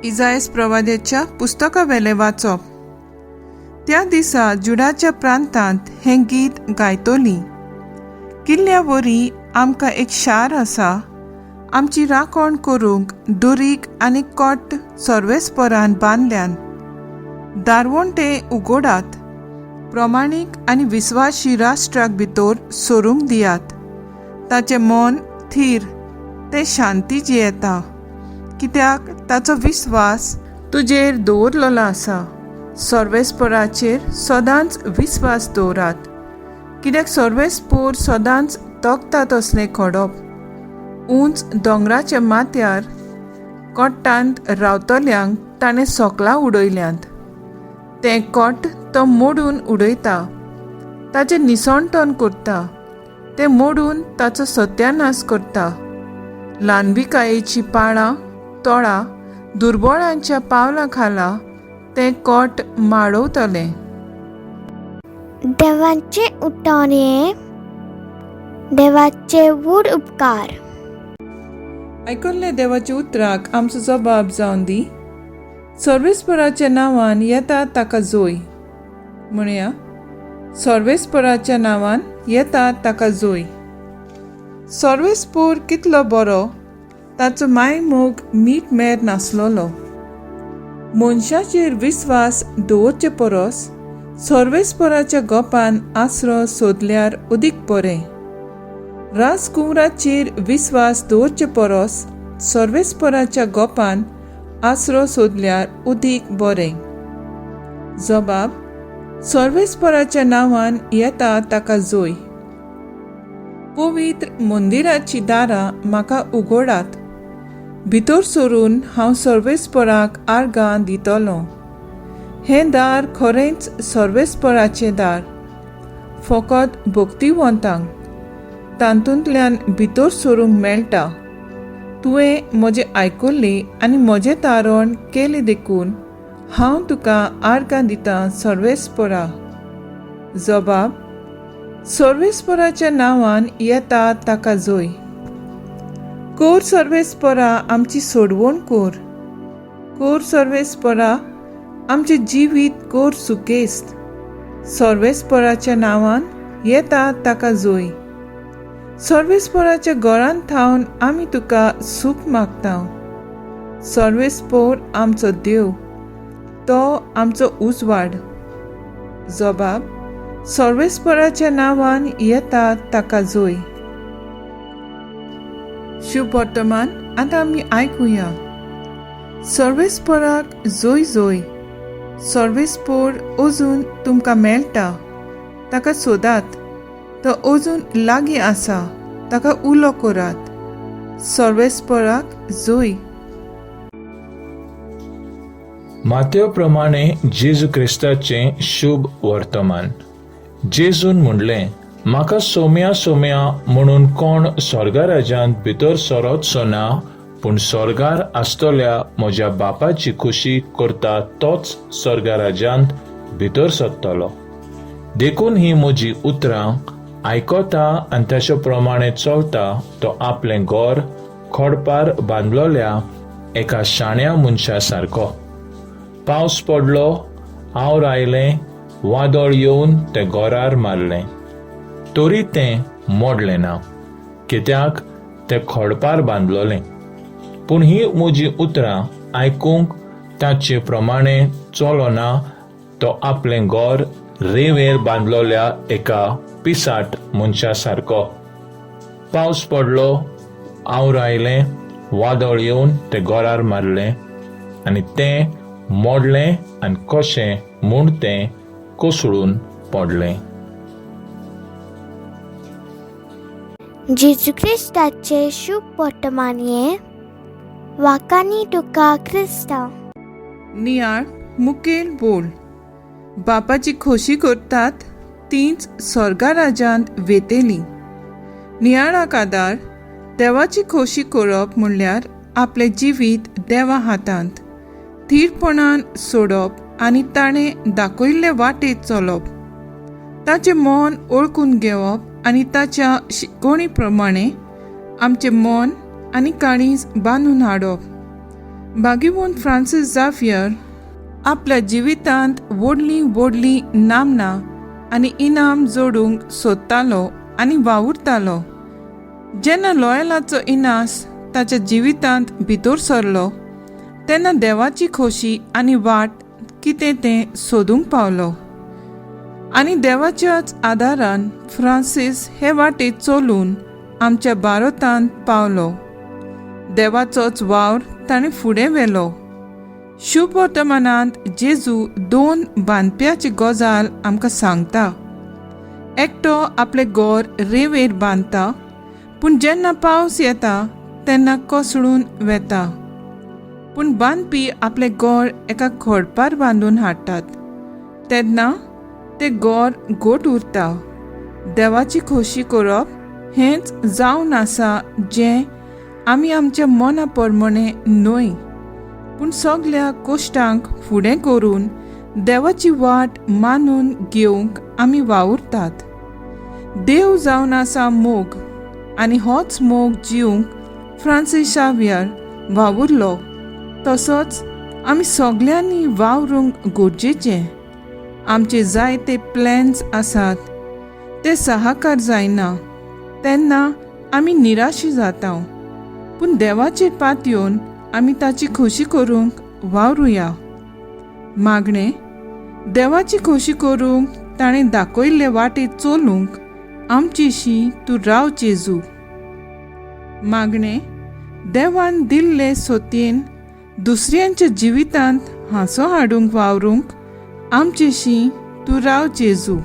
इजायस प्रवाद्याच्या पुस्तका वेलें वाचप. त्या दिसा जुडाच्या प्रांतांत हें गीत गायतोलीं. किल्ल्या वरी आमकां एक शार आसा, आमची राखण करूंक दुरीग आनी कोट सर्वेस्परान बांदल्यान. दारवंटे उगोडात, प्रमाणीक आनी विस्वाशी राष्ट्राक भितर सरूंक दियात. ताचें मन थीर, तें शांती जियेता, कित्याक ताचो विस्वास तुजेर दवरलेलो आसा. सर्वेस्पराचेर सदांच विस्वास दवरात, कित्याक सर्वेस्पोर सदांच तोखता तसलें खडप. उंच दोंगराच्या माथ्यार कोट्टांत रावतल्यांक ताणें सोकलां उडयल्यांत. तें कोट तो मोडून उडयता, ताचें निसणटण करता, तें मोडून ताचो सत्यानाश करता. ल्हानविकायेचीं पाळां तोळां दुर्बळांच्या पावलां खाला तें कोट माडवतलें. देवाचे उठान हें देवाचे व्हड उपकार. आयकल्ल्या देवाच्या उतराक आमचो जबाब जावन दी. सर्वेस्पराच्या नांवान येता ताका जोय. म्हणया, सर्वेस्पराच्या नांवान येता ताका जोय. सर्वेस्पोर कितलो बरो, ताचो मायमोग मीठ मेर नासलोलो. मनशाचेर विस्वास दवरचे परस सर्वेस्पराच्या गोपान आसरो सोदल्यार अदीक बरें. राजकुंवराचेर विस्वास दवरचे परस सर्वेस्पराच्या गोपान आसरो सोदल्यार अदीक बरें. जबाब, सर्वेस्पराच्या नांवान येता ताका जोय. पवित्र मंदिराचीं दारां म्हाका उगडात, भितर सरून हांव सर्वेस्पराक आर्गां दितलों. हें दार खरेंच सर्वेस्पराचें दार, फकत भक्तिवंतांक तातूंतल्यान भितर सरूंक मेळटा. तुवें म्हजें आयकुल्ली आनी म्हजें तारण केलें देखून हांव तुका आर्गां दितां सर्वेस्परा. जबाब, सर्वेस्पराच्या नांवान येता ताका जोय. कोर सर्वेस्परा, आमची सोडवण कोर. कोर सर्वेस्परा, आमचें जिवीत कोर सुकेस्त. सर्वेस्पराच्या नांवान येता ताका जोय. सर्वेस्पराच्या घरांत थावन आमी तुका सूख मागता. सर्वेस्पोर आमचो देव, तो आमचो उजवाड. जबाब, सर्वेस्पराच्या नांवान येता ताका जोय. शुभ वर्तमान आतां आमी आयकुया. सर्वेस्पराक जोय जोय. सर्वेस्पोर अजून तुमकां मेळटा, ताका सोदात. तो अजून लागीं आसा, ताका उलो करात. सर्वेस्पराक जोय. मातेव प्रमाणे जेजू क्रिस्ताचें शुभ वर्तमान. जेजून म्हणलें, म्हाका सोम्या सोम्या म्हणून कोण स्वर्गराज्यांत भितर सरत ना, पूण स्वर्गार आसतल्या म्हज्या बापाची खुशी करता तोच स्वर्गराज्यांत भितर सरतलो. देखून ही म्हजी उतरां आयकता आनी ताचे प्रमाणे चलता तो आपलें घर खडपार बांदलोल्या एका शाण्या मनशा सारको. पावस पडलो, आवर आयलें, वादळ येवन तें घरार मारलें, तरी तें मोडलें ना, कित्याक तें खडपार बांदलोलें. पूण ही म्हजी उतरां आयकूंक ताचे प्रमाणे चलोना तो आपलें घर रेंवेर बांदलोल्या एका पिसाट मनशा सारको. पावस पडलो, आवर आयलें, वादळ येवन तें घरार मारलें आनी तें मोडलें आनी कशें म्हूण तें कोसळून पडलें. जेजू क्रिस्ताचे शुभ वर्तमान हें वाकांनी तुका क्रिस्तांव. नियाळ मुखेल बोल. बापाची खोशी करतात तींच स्वर्गा राज्यांत वेतेलीं. नियाळाक आदार, देवाची खोशी करप म्हणल्यार आपलें जिवीत देवा हातांत थीरपणान सोडप आनी ताणें दाखयल्ले वाटेत चलप. ताचें मन ओळखून घेवप आनी ताच्या शिकवणी प्रमाणे आमचें मन आनी काळीज बांदून हाडप. भाग्यवंत फ्रांसीस जाफियर आपल्या जिवितांत व्हडलीं व्हडलीं नामनां आनी इनाम जोडूंक सोदतालो आनी वावुरतालो. जेन्ना लॉयलाचो इनास ताच्या जिवितांत भितर सरलो तेन्ना देवाची खोशी आनी वाट कितें तें सोदूंक पावलो आनी देवाच्याच आदारान फ्रांसीस हे वाटेर चलून आमच्या भारतांत पावलो. देवाचोच वावर ताणें फुडें व्हेलो. शुभ वर्तमानांत जेजू दोन बांदप्याची गजाल आमकां सांगता. एकटो आपलें घर रेंवेर बांदता, पूण जेन्ना पावस येता तेन्ना कोसळून वेता. पूण बांदपी आपलें घर एका खडपार बांदून हाडटात तेन्ना तें घर घट उरता. देवाची खोशी करप हेंच जावन आसा जें आमी आमच्या मना प्रमाणें न्हय, पूण सगल्या कश्टांक फुडें करून देवाची वाट मानून घेवंक आमी वावुरतात. देव जावन आसा मोग आनी होच मोग जिवंक फ्रांसीस शावियर वावुरलो, तसोच आमी सगल्यांनी वावरूंक गरजेचें. आमचे जायते प्लॅन्स आसात, ते साहकार जायना तेन्ना आमी निराशी जाता, पूण देवाचेर पातयेवन आमी ताची खोशी करूंक वावरुया. मागणें, देवाची खोशी करूंक ताणें दाखयल्ले वाटेर चलूंक आमचेशी तूं राव जेजू. मागणें, देवान दिल्ले सोतयेन दुसऱ्यांच्या जिवितांत हांसो हाडूंक वावरूंक आमचेशी तूं राव जेजू.